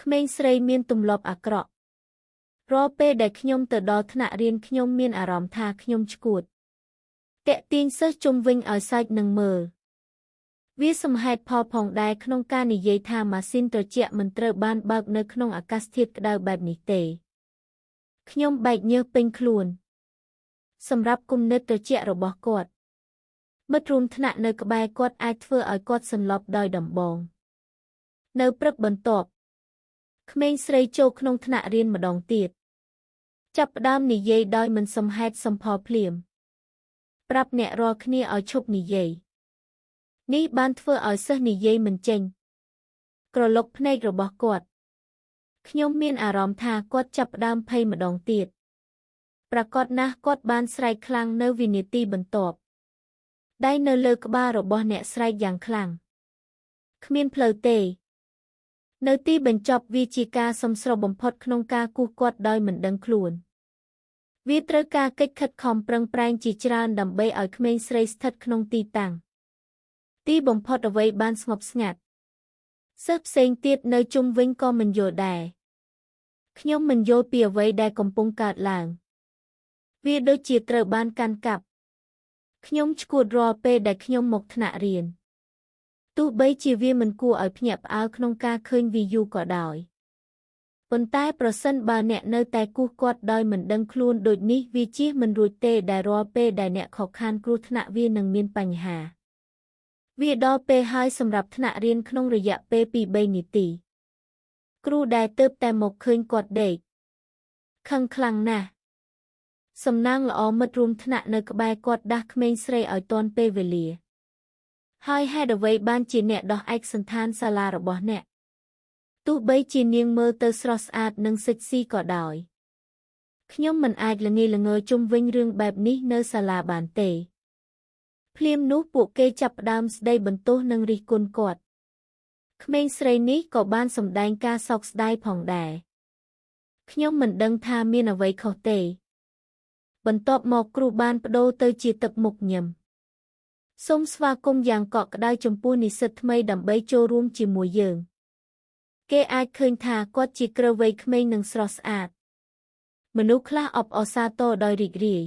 ក្មេងស្រីមានទម្លាប់អាក្រក់រាល់ពេលដែលខ្ញុំទៅដល់ថ្នាក់រៀនខ្ញុំមានអារម្មណ៍ថាខ្ញុំឆ្កួតទាក់ទាញសិស្សជុំវិញឲ្យសើចនិងមើលវាសមហេតុផលផងដែរក្នុងការនិយាយថាម៉ាស៊ីនត្រជាក់មិនត្រូវបានបើកនៅក្នុងអាកាសធាតុក្តៅបែបនេះទេខ្ញុំបែកញើសពេញខ្លួនសម្រាប់គំនិតត្រជាក់របស់គាត់មិត្តរួមថ្នាក់នៅក្បែរគាត់អាចធ្វើឲ្យគាត់សន្លប់ដោយដំបងនៅព្រឹកបន្ទាប់ក្មេងស្រីចូលក្នុងថ្នាក់រៀនម្ដងទៀតចាប់ផ្ដើមនិយាយដោយមិនសមហេតុសមផលភ្លាមប្រាប់អ្នករាល់គ្នាឲ្យឈប់និយាយនេះបានធ្វើឲ្យសិស្សនិយាយមិនចេញក្រឡុកភ្នែករបស់គាត់ខ្ញុំមានអារម្មណ៍ថាគាត់ចាប់ផ្ដើមភ័យម្ដងទៀតប្រាកដណាស់គាត់បានស្រែកខ្លាំងនៅវិនាទីបន្ទាប់ដៃនៅលើក្បាលរបស់អ្នកស្រែកយ៉ាងខ្លាំងគ្មានផ្លូវទេនៅទីបញ្ចប់វាជាការសំស្រុះបំផុតក្នុងការគូសគាត់ដោយមិនដឹងខ្លួនវាត្រូវការកិច្ចខិតខំប្រឹងប្រែងជាច្រើនដើម្បីឲ្យក្មេងស្រីស្ថិតក្នុងទីតាំងទីបំផុតអ្វីបានស្ងប់ស្ងាត់សិស្សផ្សេងទៀតនៅជុំវិញក៏មិនយល់ដែរខ្ញុំមិនយល់ពីអ្វីដែលកំពុងកើតឡើងវាដូចជាត្រូវបានកាន់កាប់ខ្ញុំឆ្កួតរាល់ពេលដែលខ្ញុំមកថ្នាក់រៀនទោះបីជាវាមិនគួរឲ្យភ្ញាក់ផ្អើលក្នុងការឃើញវាយូរក៏ដោយប៉ុន្តែប្រសិនបើអ្នកនៅតែគូសគាត់ដោយមិនដឹងខ្លួនដូចនេះវាជៀសមិនរួចទេដែលរាល់ពេលដែលអ្នកខកខានគ្រោះថ្នាក់វានឹងមានបញ្ហាវាដល់ពេលហើយសម្រាប់ថ្នាក់រៀនក្នុងរយៈពេល 2-3 នាទីគ្រូដែលទើបតែមកឃើញគាត់ដេកខឹងខ្លាំងណាស់សំណាងល្អមិត្តរួមថ្នាក់នៅក្បែរគាត់ដាស់ក្មេងស្រីឲ្យទាន់ពេលវេលាហើយហេតុអ្វីបានជាអ្នកដោះឯកសណ្ឋានសាលារបស់អ្នកទោះបីជានាងមើលទៅស្រស់ស្អាតនិងសិចស៊ីក៏ដោយខ្ញុំមិនអាចល្ងាល្ងើជុំវិញរឿងបែបនេះនៅសាលាបានទេភ្លាមនោះពួកគេចាប់ផ្ដើមស្ដីបន្ទោសនិងរិះគន់គាត់ក្មេងស្រីនេះក៏បានសម្ដែងការសោកស្ដាយផងដែរខ្ញុំមិនដឹងថាមានអ្វីខុសទេបន្ទាប់មកគ្រូបានប្ដូរទៅជាទឹកមុខញឹមសូមស្វាគមន៍យ៉ាងកក់ក្ដៅចំពោះនិស្សិតថ្មីដើម្បីចូលរួមជាមួយយើងគេអាចឃើញថាគាត់ជាគ្រូវ័យក្មេងនិងស្រស់ស្អាតមនុស្សខ្លះអបអរសាទរដោយរីករាយ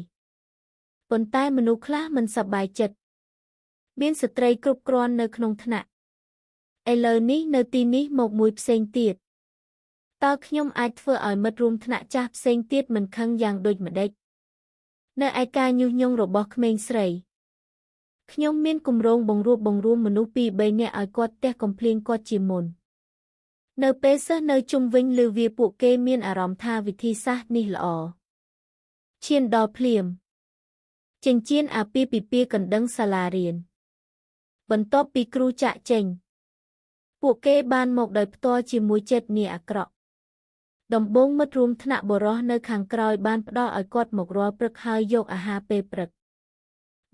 ប៉ុន្តែមនុស្សខ្លះមិនសប្បាយចិត្តមានស្ត្រីគ្រប់គ្រាន់នៅក្នុងថ្នាក់ឥឡូវនេះនៅទីនេះមកមួយផ្សេងទៀតតើខ្ញុំអាចធ្វើឲ្យមិត្តរួមថ្នាក់ចាស់ផ្សេងទៀតមិនខឹងយ៉ាងដូចម្តេចនៅឯការញុះញង់របស់ក្មេងស្រីខ្ញុំមានគម្រោងបង្រួបបង្រួមមនុស្ស 2-3 នាក់ឲ្យគាត់ទះកំភ្លៀងគាត់ជាមុននៅពេលសិស្សនៅជុំវិញឮវាពួកគេមានអារម្មណ៍ថាវិធីសាស្ត្រនេះល្អឈានដល់ភ្លាមចិញ្ចៀនអាពាហ៍ពិពាហ៍កណ្ដឹងសាលារៀនបន្ទាប់ពីគ្រូចាក់ចេញពួកគេបានមកដោយផ្ទាល់ជាមួយចិត្តនាអាក្រក់ដំបូងមិត្តរួមថ្នាក់បុរសនៅខាងក្រោយបានផ្ដល់ឲ្យគាត់មករាល់ព្រឹកហើយយកអាហារពេលព្រឹក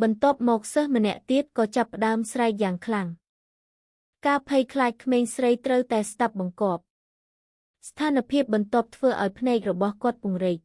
បន្ទាប់មកសិស្សម្នាក់ទៀតក៏ចាប់ផ្ដើមស្រែកយ៉ាងខ្លាំងការភ័យខ្លាចក្មេងស្រីត្រូវតែស្ដាប់បង្គាប់ស្ថានភាពបន្ទាប់ធ្វើឲ្យភ្នែករបស់គាត់ពង្រីក